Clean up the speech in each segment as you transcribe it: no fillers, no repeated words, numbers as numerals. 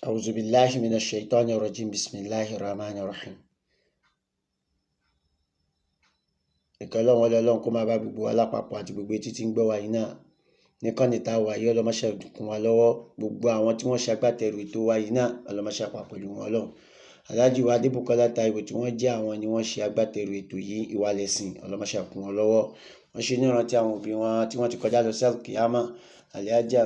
أعوذ بالله من الشيطان الرجيم بسم الله الرحمن الرحيم. Ìkẹ́ Ọlọ́run, ọlá Ọlọ́run kó máa bá gbogbo wa lápapọ̀ àti gbogbo etí tí ń gbọ́ wa yìí náà. Níkànnì tá a wà yìí, ọlọ́mọṣẹ́ kún wa lọ́wọ́. Gbogbo àwọn tí wọ́n ṣe agbátẹrù ètò wa yìí náà, ọlọ́mọṣẹ́ pa pẹ̀lú wọn Ọlọ́run. Alhaji wa Adébùkọ́lá Táíwò tí wọ́n jẹ́ àwọn ni wọ́n ṣe agbátẹrù ètò yìí, ìwà lẹ̀sìn, ọlọ́mọṣẹ́ kún wọn lọ́wọ́. Wọ́n ṣe nírántí àwọn òbí wọn tí wọ́n ti kọjá lọ sí àlùkìyámà, Alhaja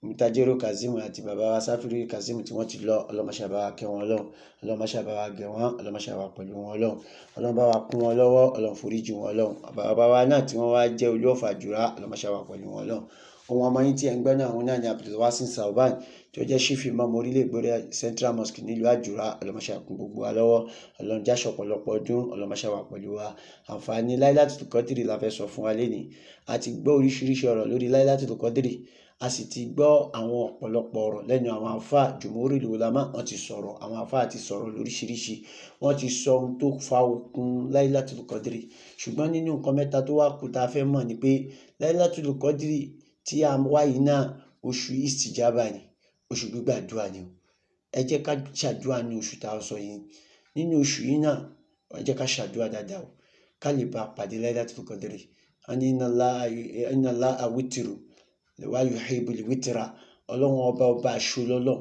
Mutajiru Kazeem àti bàbá wa Sáfírì Kazeem tí wọ́n ti lọ, ọlọ́mọṣẹ́ bá wa kẹ́ wọn Ọlọ́run, ọlọ́mọṣẹ́ bá wa gẹ̀ wọ́n, ọlọ́mọṣẹ́ wa pẹ̀lú wọn Ọlọ́run, Ọlọ́run bá wa kún wọn lọ́wọ́, Ọlọ́run foríjì wọn Ọlọ́run. Bàbá wa náà tí wọ́n wá jẹ́ olú Ọ̀fà Àjùrà, ọlọ́mọṣẹ́ wa pẹ̀lú wọn Ọlọ́run. Ohun ọmọ yín tí ẹ̀ ń gbọ́ náà, òun náà ni Abdulwasin Sauban tí ó jẹ́ Chief Imam Orílẹ̀ Ìgbòrè Central Mosque nílùú Àjùrà. Ọlọ́mọṣẹ́ kún gbogbo wa lọ́wọ́, Ọlọ́run jáṣọ ọ̀pọ̀lọpọ̀ ọdún, ọlọ́mọṣẹ́ wa pẹ̀lú wa. Àǹfààní Lailatul Qadri la fẹ́ sọ fún wa lénìí. A ti gbọ́ oríṣiríṣi ọ̀rọ̀ lórí Lailatul Qadri, a sì ti gbọ́ àwọn ọ̀pọ̀lọpọ̀ ọ̀rọ̀ lẹ́nu àwọn àfáà Jumhurul Ulama. Wọ́n ti sọ̀rọ̀, àwọn àfáà ti sọ̀rọ̀ lóríṣiríṣi, wọ́n ti sọ ohun tó fa okun Lailatul Qadri. Ṣùgbọ́n nínú nǹkan mẹ́ta tó wá kù tá a fẹ́ mọ̀ ni pé Lailatul Qadri tí a wá yìí náà, oṣù istijaba ni, oṣù gbígbàdúrà ni o. Ẹ jẹ́ ká ṣàdúrà ní oṣù tá a sọ yìí. Nínú oṣù yìí náà, ẹ jẹ́ ká ṣàdúrà dáadáa o, ká lè bá a pàdé Lailatul Qadri. Wọ́n ní inna Allaha wítìrù wa yuhibbul witra. Ọlọ́run ọba ọba aṣọ lọ́lọ́run,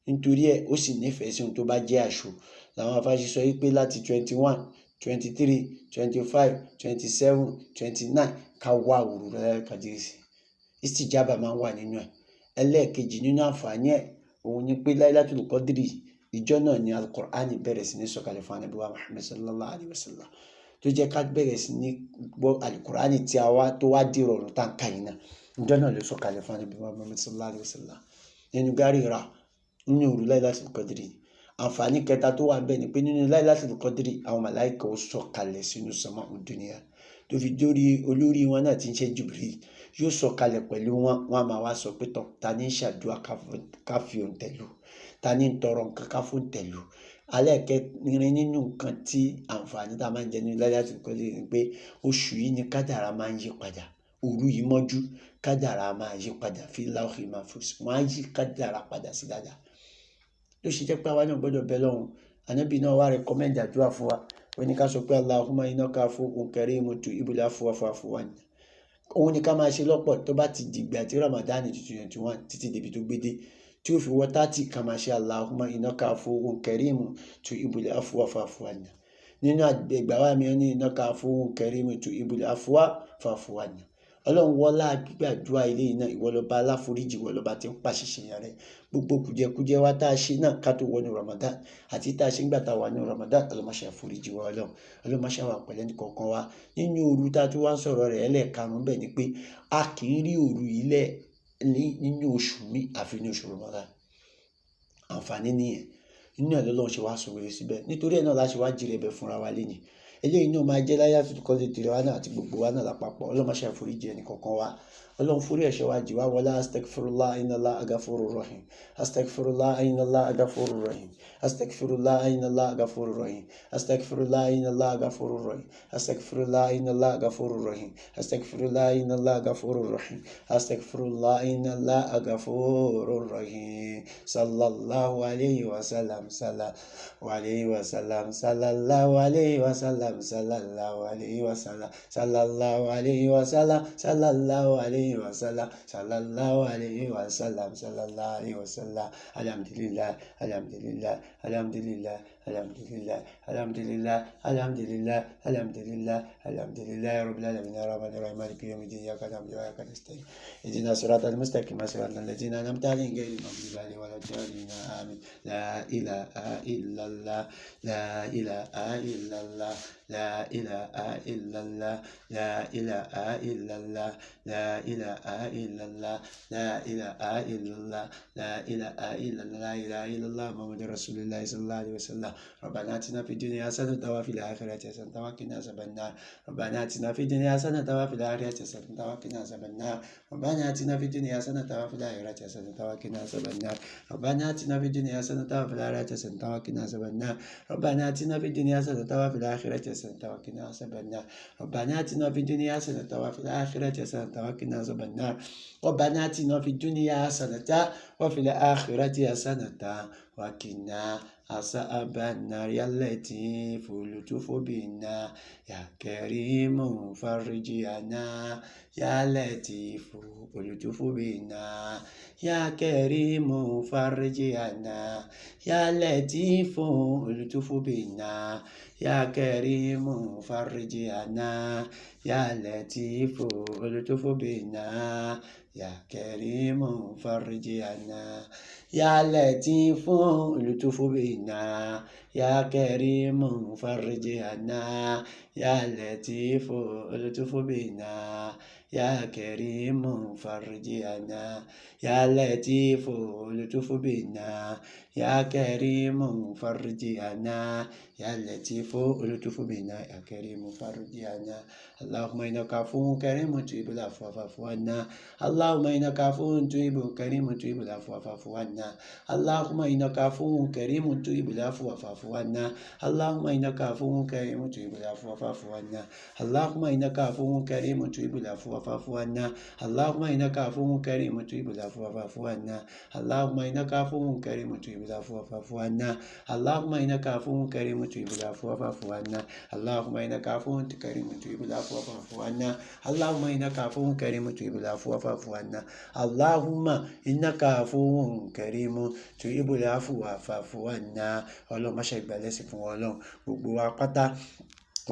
nítorí ẹ̀ ó sì nífẹ̀ẹ́ sí ohun tó bá jẹ́ aṣọ. Làwọn afáṣe sọ wípé láti 21, 23, 25, 27, 29 ká wá òru Lailatul Qadri sí. Istijaba máa ń wà nínú ẹ̀. Ẹlẹ́ẹ̀kejì nínú àǹfààní ẹ̀, òun ni pé Lailatul Qadri ìjọ náà ni Al-Qur'ani bẹ̀rẹ̀ sí ní sọ̀kalẹ̀ fún Ànábì wa Muhammad sallallahu alayhi wa sallam, tó jẹ́ ká bẹ̀rẹ̀ sí ní gbọ́ Al-Qur'ani tí a wá tó wá dìrọ̀ ọ̀run tá à ń kà yìí náà. Ìjọ náà ló sọ̀kalẹ̀ fún Ànábì wa Muhammad sallallahu alayhi wa sallam nínú gárì ra nínú òru Lailatul Qadri. Àǹfààní kẹta tó wà bẹ́ẹ̀ ni pé nínú Lailatul Qadri àwọn màláìkà ó sọ̀kalẹ̀ sínú sánmà dunya, tó fi dórí olórí wọn náà tí ń ṣe Jibril, yóò sọ̀kalẹ̀ pẹ̀lú wọn. Wọn a máa wá sọ pé tọ̀, ta ní ń ṣàdúrà ká fi òun tẹ̀lú, ta ní ń tọrọ nǹkan ká fún tẹ̀lú. Alẹ́kẹrin nínú nǹkan tí àǹfààní tá a máa ń jẹ nínú Lailatul Qadri ni pé oṣù yìí ni kádàrá máa ń yí padà. Òru yìí mọ́jú, kádàrá máa yí padà fi lawhi mahfuz, wọ́n á yí kádàrá padà sí dáadáa. Ló ṣe jẹ́ pé àwa náà gbọ́dọ̀ bẹ lọ́hùn. Ànábì náà wá rẹkọmẹ́ndì àdúrà fún wa. Ó ní ká sọ pé Allahumma innaka afuwwun karimun tuhibbul afwa fa'fu anna. Òun ni ká máa ṣe lọ́pọ̀ tó bá ti dìgbà tí Ramadan 2021 títí débi tó gbé dé, tí ó fi wọ 30, ká máa ṣe Allahumma innaka afuwwun karimun tuhibbul afwa fa'fu anna. Nínú ẹgbàá wa mi, ó ní innaka afuwwun karimun tuhibbul afwa fa'fu anna. Ọlọ́run wọlá gbígbàdúrà ilé yìí náà, ìwọ lọba aláforíjì, ìwọ lọba tí ń pàṣẹṣe yẹn rẹ. Gbogbo kùjẹkùjẹ wa tá a ṣe náà ká tó wọnú Ramadan àti tá a ṣe ń gbà tá a wà ní Ramadan, ọlọ́mọṣẹ́ àforíjì wa Ọlọ́run, ọlọ́mọṣẹ́ wà pẹ̀lẹ́ ní kọ̀ọ̀kan wa. Nínú òru tá a tún wá ń sọ̀rọ̀ rẹ̀ ẹlẹ́ẹ̀karùn-ún bẹ́ẹ̀ ni pé a kì í rí òru yìí lẹ̀ nínú oṣù mi àfi ní oṣù Ramadan. Àǹfààní nìyẹn. Nínú ẹ̀ lọ́lọ́run ṣe wá sọ wèrè síbẹ̀. Nítorí ẹ̀ náà la ṣe wá jìrẹ̀ bẹ̀ fúnra wa lénìí. Eléyìí náà máa jẹ́ Lailatul Qadri tìrẹ wa náà àti gbogbo wa náà lápapọ̀. Ọlọ́mọṣẹ́ àforíjì ẹnì kọ̀ọ̀kan wa. Ọlọ́run forí ẹ̀ṣẹ̀ wa jì wá wọlé. Astaghfirullah inna Allaha ghafurur rahim. Astaghfirullah inna Allaha ghafurur rahim. Astaghfirullah inna Allaha ghafurur rahim. Astaghfirullah inna Allaha ghafurur rahim. Astaghfirullah inna Allaha ghafurur rahim. Astaghfirullah inna Allaha ghafurur rahim. Astaghfirullah inna Allaha ghafurur rahim. Sallallahu alayhi wa sallam, sallallahu alayhi wa sallam, sallallahu alayhi wa sallam, sallallahu alayhi wa sallam, sallallahu alayhi wa sallam, sallallahu alayhi wa sallam, sallallahu alayhi wa sallam, sallallahu alayhi wa sallam. Alhamdulillah, alhamdulillah, alhamdulillah, alhamdulillah, alhamdulillah, alhamdulillah, alhamdulillah, alhamdulillah rabbil alamin arrahmanir rahim maliki yawmiddin iyyaka na'budu wa iyyaka nasta'in ihdinas siratal mustaqim siratal ladzina an'amta alayhim ghayril maghdubi alayhim waladdallin amin. La ilaha illallah, la ilaha illallah, la ilaha illallah, la ilaha illallah, la ilaha illallah, la ilaha illallah, la ilaha illallah, la ilaha illallah muhammadur rasulullah sallallahu alaihi wasallam. ربنا آتنا في الدنيا حسنة وفي الآخرة حسنة وقنا عذاب النار. ربنا آتنا في الدنيا حسنة وفي الآخرة حسنة وقنا عذاب النار. ربنا آتنا في الدنيا حسنة وفي الآخرة حسنة وقنا عذاب النار. ربنا آتنا في الدنيا حسنة وفي الآخرة حسنة وقنا عذاب النار. ربنا آتنا في الدنيا حسنة وفي الآخرة حسنة حسنة وقنا عذاب النار. ربنا آتنا في الدنيا حسنة وفي الآخرة حسنة وقنا عذاب النار. ربنا آتنا في الدنيا حسنة وفي الآخرة حسنة وقنا عذاب النار. يا لطيف لطف بنا يا كريم فرج عنا. يا لطيف لطف بنا يا كريم فرج عنا. يا لطيف لطف بنا يا كريم فرج عنا. يا لطيف لطف بنا يا كريم فرج عنا. يا لطيف لطف بنا يا كريم فرج عنا. يا لطيف لطف بنا يا كريم فرج عنا. يا لطيف لطف بنا يا كريم فرج عنا. يا لطيف لطف بنا يا كريم فرج عنا. اللهم إنك عفو كريم تحب العفو فاعف عنا. اللهم إنك عفو تحب كريم تحب العفو فاعف عنا. اللهم إنك عفو كريم تحب العفو فاعف عنا. اللهم إنك عفو كريم تحب العفو فاعف عنا. اللهم إنك عفو كريم تحب العفو فاعف عنا. اللهم إنك عفو كريم تحب العفو فاعف عنا. اللهم إنك عفو كريم تحب العفو فاعف عنا. اللهم إنك عفو كريم تحب العفو فاعف عنا. اللهم إنك عفو كريم تحب العفو فاعف عنا. اللهم إنك عفو كريم تحب العفو فاعف عنا. اللهم إنك عفو كريم تحب العفو فاعف عنا. Ọlọ́run má ṣe gbà lẹ́sìn fún wa. Ọlọ́run, gbogbo wa pátá,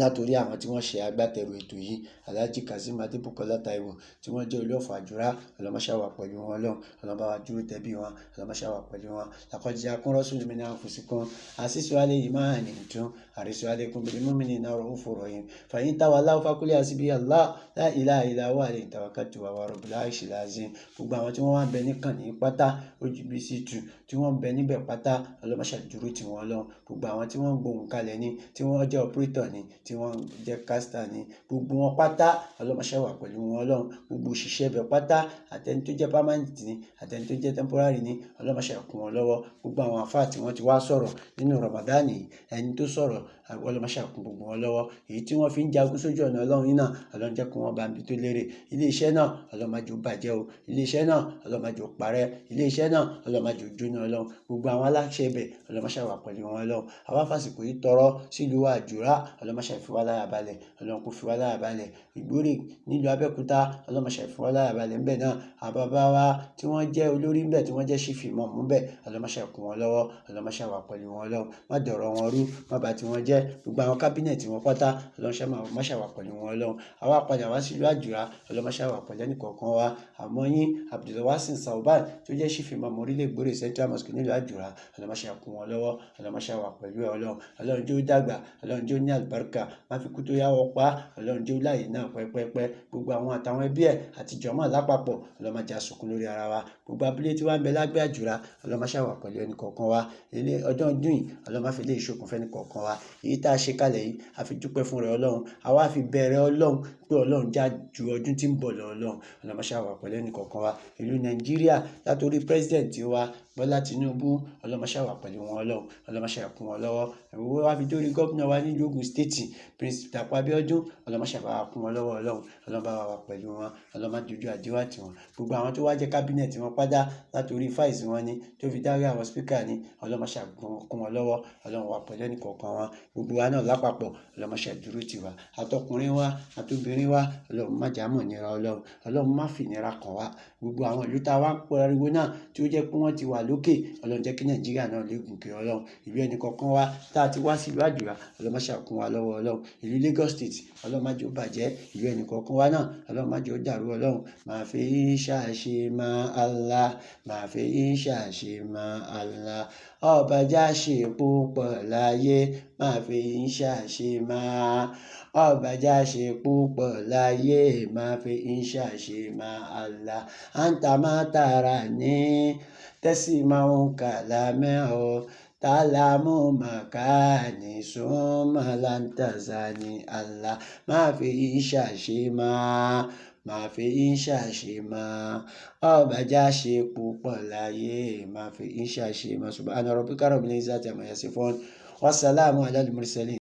látòrí àwọn tí wọ́n ṣe agbátẹrù ètò yìí, Alhaji Kazeem Adébùkọ́lá Taiwo, tí wọ́n jẹ́ olú Ọ̀fọ̀ Àjùrà, Ọlọ́run má ṣe wà pẹ̀lú wọn. Ọlọ́run, Ọlọ́run bá wa dúró tẹbí wọn, Ọlọ́run má ṣe wà pẹ̀lú wọn. لقد جاءكم رسول من أنفسكم عزيز عليه ما عنتم حريص عليكم بالمؤمنين رؤوف رحيم. فإن تولوا فقل حسبي الله لا إله إلا هو عليه توكلت وهو رب العرش العظيم. Gbogbo àwọn tí wọ́n wá ń bẹ níkànnì pátá, OGBC 2, tí wọ́n ń bẹ níbẹ̀ pátá, Ọlọ́run má ṣe dúró tì wọ́n. Ọlọ́run, gbogbo àwọn tí wọ́n ń gbohùn kalẹ̀ ni, tí wọ́n jẹ́ operator ni, tí wọ́n jẹ́ caster ni, gbogbo wọn pátá, Ọlọ́run má ṣe wà pẹ̀lú wọn. Ọlọ́run, gbogbo òṣìṣẹ́ ibẹ̀ pátá, àtẹni tó jẹ́ permanent ni, àtẹni tó jẹ́ temporary ni, Ọlọ́run má ṣe kún wọn lọ́wọ́. Gbogbo àwọn àfáà tí wọ́n ti wá sọ̀rọ̀ nínú Ramadan yìí, ẹni tó sọ̀rọ̀, Ọlọ́run má ṣe kún gbogbo wọn lọ́wọ́. Èyí tí wọ́n fi ń jagun sójú ọ̀nà Ọlọ́run yìí náà, Ọlọ́run jẹ́ kí wọ́n bá ibi tó lérè. Ilé iṣẹ́ náà, Ọlọ́run má jẹ́ ó bàjẹ́ o. Ilé iṣẹ́ náà, Ọlọ́run má jẹ́ ó parẹ́. Ilé iṣẹ́ náà, Ọlọ́run má jẹ́ ó jóná. Ọlọ́run, gbogbo àwọn aláṣẹ ibẹ̀, Ọlọ́run má ṣe wà pẹ̀lú wọn. Ọlọ́run, àwa fàsìkò yìí tọrọ sílùú Àjùrà, Ọlọ́run má ṣe fi wá láyà balẹ̀. Ọlọ́run kò fi wá láyà balẹ̀. Ìgbórè nílùú Abẹ́òkúta, Ọlọ́run má ṣe fi wá láyà balẹ̀ ńbẹ̀ náà. Àbàbá wa tí wọ́n jẹ́ olórí ńbẹ̀, tí wọ́n jẹ́ chief imam ńbẹ̀, Ọlọ́run má ṣe kún wọn lọ́wọ́. Ọlọ́run má ṣe wà pẹ̀lú wọn. Ọlọ́run, má dọ̀rọ̀ wọn rú, má bà tí wọ́n jẹ́. Gbogbo àwọn cabinet wọn pátá, Ọlọ́run ṣe má ṣe wà pẹ̀lú wọn. Ọlọ́run, àwa padà wá sílùú Àjùrà, Ọlọ́run má ṣe wà pẹ̀lú ẹnì kọ̀ọ̀kan wa. Àmọ́ yín Abdulwasin Sauban tó jẹ́ chief imam orílẹ̀ Ìgbórè Central Mosque nílùú Àjùrà, Ọlọ́run má ṣe kún wọn lọ́wọ́. Ọlọ́run má ṣe wà pẹ̀lú ẹ. Ọlọ́run, Ọlọ́run jẹ́ ó dàgbà, Ọlọ́run jẹ́ ó ní àlùbáríkà, má fi kú tó yáwọ́ pa. Ọlọ́run jẹ́ ó láàyè náà pẹ́pẹ́pẹ́. Gbogbo àwọn àtàwọn ẹbí ẹ̀ àti jọmọ́ lápapọ̀, Ọlọ́run má jẹ́ á sunkún lórí ara wa. Gbogbo abúlé tí wọ́n ń bẹ lágbẹ́ Àjùrà, Ọlọ́run má ṣe wà pẹ̀lú ẹnì kọ̀ọ̀kan wa. Ilé ọjọ́ ọdún yìí, Ọlọ́run má fi lè ṣokùnfẹ́ ẹnì kọ̀ọ̀kan wa. Èyí tá a ṣe kalẹ̀ yìí, a fi dúpẹ́ fún rẹ̀ Ọlọ́run. Àwa fi bẹ̀rẹ̀ Ọlọ́run pé Ọlọ́run já ju ọdún tí ń bọ̀ lọ. Ọlọ́run, Ọlọ́run má ṣe wà pẹ̀lú ẹnì kọ̀ọ̀kan wa. Ìlú Nàìjíríà, látòrí president wa Bọ́lá Tinubu, Ọlọ́run má ṣe wà pẹ̀lú wọn. Ọlọ́run, Ọlọ́run má ṣe kún wọn lọ́wọ́. Ìwọ wá fi dórí gómìnà wa nílùú Ògùn State, Prince Dàpọ̀ Abíọ́dún, Ọlọ́run má ṣe bá wa kún wọn lọ́wọ́. Ọlọ́run, Ọlọ́run bá wa wà pẹ̀lú wọn. Ọlọ́run má dojú àdúrà tì wọ́n. Gbogbo àwọn tó wá jẹ́ cabinet wọn pátá, látòrí vice wọn ni, tó fi dárí àwọn speaker ni, Ọlọ́run má ṣe kún wọn lọ́wọ́. Ọlọ́run wà pẹ̀lú ẹnì kọ̀ọ̀kan wọn. Gbogbo wa náà lápapọ̀, Ọlọ́run má ṣe dúró tì wá, àtọkùnrin wa àtobìnrin wa. Ọlọ́run má jà mọ̀ nira. Ọlọ́run, Ọlọ́run má fi ìnira kàn wá. Gbogbo àwọn ìlú tá a wá ń pariwo náà tí ó jẹ́ pé wọ́n ti wà lókè, Ọlọ́run jẹ́ kí Nàìjíríà náà lè gòkè. Ọlọ́run, ìlú ẹnì kọ̀ọ̀kan wa tá a ti wá sílùú Àjùrà, Ọlọ́run má ṣe kún wa lọ́wọ́. Ọlọ́run, ìlú Lagos State, Ọlọ́run má jẹ́ ó bàjẹ́. Ìlú ẹnì kọ̀ọ̀kan wa náà, Ọlọ́run má jẹ́ ó dàrú. Ọlọ́run, máa fi ṣàṣe máa Allah, máa fi ṣàṣe máa Allah. Ọba já ṣe púpọ̀ láyé, máa fi ṣàṣe máa. Ọba já ṣe púpọ̀ láyé, máa fi ṣàṣe máa Allah. أنت ما تراني تسمع كلامي تعلم مكاني ثم لن تزاني الله. Má fi ṣàṣe máa, má fi ṣàṣe máa. Ọba já ṣe púpọ̀ láyé, má fi ṣàṣe máa. سبحان ربك رب العزة عما يصفون وسلام على المرسلين.